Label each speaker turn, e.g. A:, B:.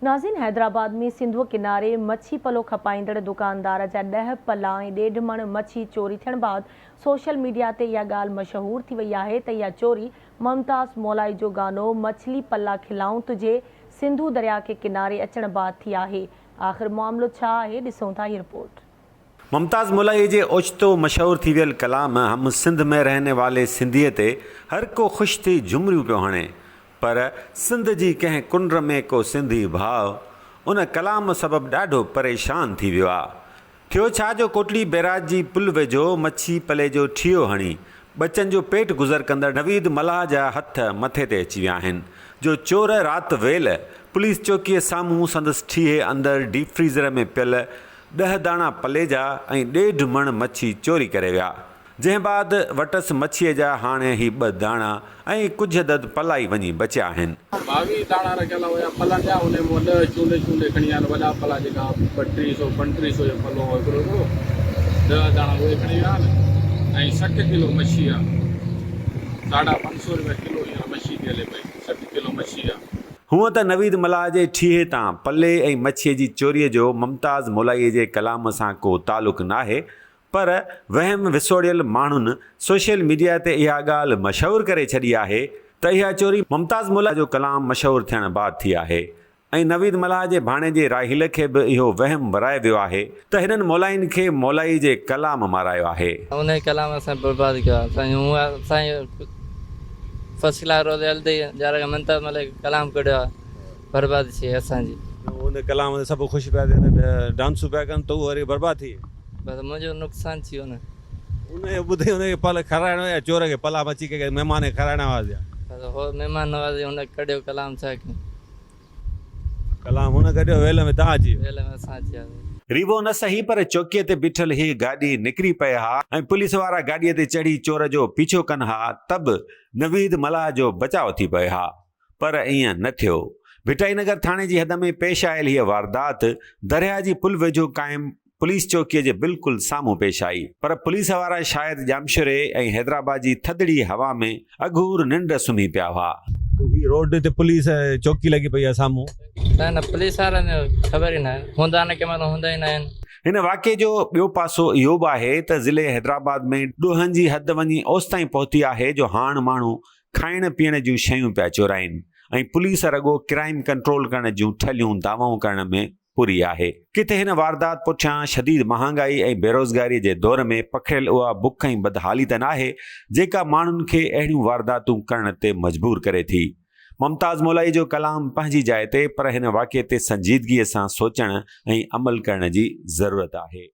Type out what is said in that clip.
A: ناظرين حيدرآباد ۾ سنڌوء ڪناري مڇي پلو کپائيندڙ دڪاندار جا ڏهه پلا ۽ ڏيڍ مڻ مڇي چوري ٿيڻ بعد سوشل ميڊيا تي اها ڳالهه مشهور ٿي وئي آهي ته اها چوري ممتاز مولائي جو گانو مڇلي پلا کلائون تجهي سنڌو درياء کي ڪناري اچڻ بعد ٿي آهي آخر معاملو ڇا آهي ڏسون ٿا هي رپورٽ.
B: ممتاز مولائي جي اوچتو مشهور ٿي ويل ڪلام هم سنڌ ۾ رهني والي سنڌيء تي هر ڪو خوش ٿي جهمريون پيو هڻي پر سنڌ جي ڪنهن ڪنڊ ۾ ڪو سنڌي ڀاء ان ڪلام سبب ڏاڍو پريشان ٿي ويو آ. ٿيو ڇا جو ڪوٽڙي بئراج جي پل ويجهو مڇي پلي جو ٺيهو هڻي ٻچن جو پيٽ گذر ڪندڙ نويد ملاح جا هٿ مٿي تي اچي ويا آهن جو چور رات ويل پوليس چوڪيء سامهون سندس ٺيهي اندر ڊيپ فريزر ۾ پيل ڏهه داڻا پلي جا ۽ ڏيڍ مڻ مڇي چوري ڪري ويا. جنهن بعد وٽس مڇيء جا هاڻي هي ٻه داڻا ۽ ڪجهه عدد پلا ئي وڃي بچيا آهن.
C: 22 داڻا رکيل هيا پلن جا، انهي مان ڏهه چونڊي چونڊي کڻي آيا آهن، وڏا پلا جيڪا ٻٽيهه سو پنٽيهه سو جو پلو هو هڪڙو هڪڙو، ڏهه داڻا اهي کڻي ويا آهن ۽ 60 ڪلو مڇي آ، ساڍا پنج سو روپيا ڪلو هينئر مڇي ٿي هلي پئي، 60 ڪلو مڇي آ.
B: هونء ته نويد ملاح جي ٺيهي تان پلي ۽ مڇيء جي چوريء جو ممتاز مولائيء جي ڪلام سان ڪو تعلق ناهي، پر وهم وسوڙيل ماڻهن سوشل ميڊيا تي اها ڳالهه مشهور ڪري ڇڏي آهي ته اها چوري ممتاز ملاح جو ڪلام مشهور ٿيڻ بعد ٿي آهي ۽ نويد ملاح جي ڀاڻيجي راحيل کي به اهو وهم ورائي ويو آهي ته هنن مولائين کي مولائي جي ڪلام مارايو آهي.
D: انهي ڪلام اسان کي برباد ڪيو آهي سائين هونء اسان جي فرسٽ ڪلاس روزي هلندي جاري کان ممتاز ملاح ڪلام ڪڍيو آهي برباد ٿي اسان جي.
B: ان ڪلام تي سڀ خوش پيا ٿين ڊانسون پيا ڪن ته اهو وري برباد ٿي.
D: بس منهنجو نقصان ٿي ويو نه.
B: ان کي ٻڌي ان کي پل کارائڻو يا چور کي پلا مڇي ڪنهن کي مهمان کي کارائڻا هئا يا.
D: بس هو مهمان نوازي هن ڪڍيو ڪلام ڇا ڪيون.
B: ڪلام هن ڪڍيو ويل ۾ تان اچي ويو.
D: ويل ۾ اسان اچي وياسين.
B: ريوو نه سهي پر چوڪيء تي بيٺل هيء گاڏي نڪري پئي ها ۽ پوليس وارا گاڏيء تي چڙهي چور جو پيڇو ڪن ها ته به نويد ملاح جو بچاء ٿي پئي ها. پر ائين نه ٿيو. ڀٽائي نگر ٿاڻي جي حد ۾ پيش آيل هيء واردات درياهه جي پل ويجهو قائم پوليس چوڪيء جي بلڪل سامهون پيش آئي. پر پوليس وارا شايد ڄامشوري ۽ حيدرآباد جي ٿڌڙي هوا ۾ اگهور ننڊ سمهي پيا هئا. هي روڊ تي پوليس چوڪي لڳي پئي آهي سامهون.
D: نه نه پوليس وارن کي خبر ئي ناهي هوندا نه ڪنهن مهل هوندا ئي ناهن.
B: هن واقعي جو ٻيو پاسو اهو به آهي ته ضلعي حيدرآباد ۾ ڏوهن جي حد وڃي اوستائين پهتي آهي جو هاڻ ماڻهو کائڻ پيئڻ جون شيون پيا چورائين ۽ پوليس رڳو ڪرائيم ڪنٽرول ڪرڻ جون ٺلهيون دعوائون ڪرڻ ۾ پوري آهي. ڪٿي هن واردات پٺيان شديد مهانگائي ۽ بيروزگاري جي دور ۾ پکڙيل اها بک ۽ بدحالي ته ناهي جيڪا ماڻهن کي اهڙيون وارداتون ڪرڻ تي مجبور ڪري ٿي. ممتاز مولائي جو ڪلام پنهنجي جاء تي پر هن واقعي تي سنجيدگي سان سوچڻ ۽ عمل ڪرڻ جي ضرورت آهي.